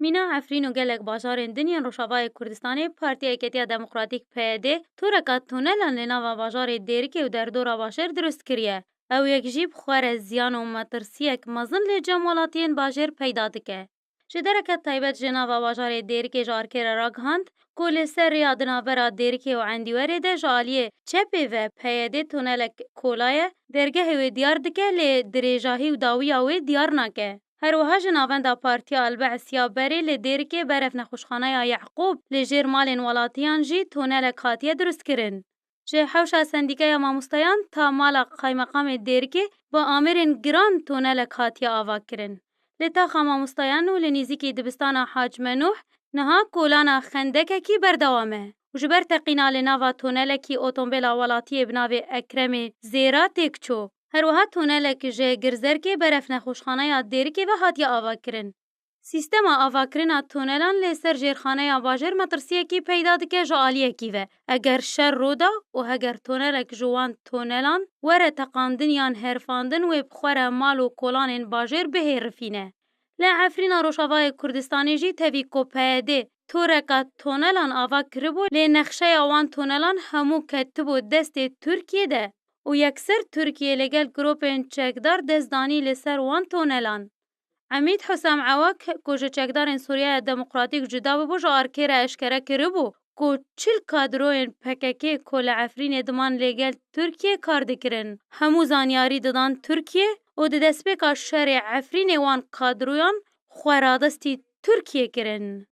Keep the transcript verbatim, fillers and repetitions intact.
Mîna Efrîn û gelek bajarên din yên Rojavayê Kurdistanê Partiya Yeketiya Demokratîk P Y D toreka tunelan li nava bajarê Dêrikê û derdora Bajêr dirust kiriye. Ew yek jî bi xwe re ziyan û metirsiyek mezin li cem welatiyên bajêr peyda dike. Ji dereke taybet ji nava bajarê Dêrikê ji arkê re ragihand ku li ser rêya di navbera Dêrikê û Endîwerê de ji aliyê çepê ve P Y D tunelek kola ye, dergehê wê diyar dike, lê dirêjahî û dawiya wê diyar nake. Her wiha ji navenda Partiya Elbe'es ya berê li Dêrikê beref nexweşxaneya Yeqûb li jêr malên welatiyan jî tunelek hatiye dirustkirin. Ji hewşa Sendîkeya Mamosteyan ta mala Qaymeqamê Dêrikê bi amirên giran tunelek hatiye avakirin. Li taxa mamosteyan û li nêzîkî dibistana Hac Menûh niha kolana xendekekî berdewam e û ji ber teqîna li nava tunelekî otombêla welatiyê bi navê Ekremê Zêra têk çû. Her wiha tunelek ji Girzerkê beref nexweşxaneya Dêrikê ve hatiye avakirin. Sîstema avakirina tunelan li ser jêrxaneya bajêr metirsiyekî peyda dike ji aliyekî ve. Eger şer rû da û heger tunelek ji wan tunelan were teqandin yan herfandin, wê bi xwe re mal û kolanên bajêr bihêrifîne. Li Efrîna Rojavayê Kurdistanê jî tevî ku P Y D toreka tunelan ava kiribû, lê nexşeya wan tunelan hemû ketibû destê Tirkiyê de û yekser Tirkiye li gel grûpên çekdar dest danî li ser wan tunelan. Emîd Husam Awak, ku ji çekdarên Sûriyeya Demokratîk cuda bûbû, ji arkê re eşkere kiribû ku çil kadroyên P K K ku li Efrînê diman li gel Tirkiyê kar dikirin, hemû zanyarî didan Tirkiyê û di destpêka şerê Efrînê wan kadroyan xwe radestî Tirkiyê kirin.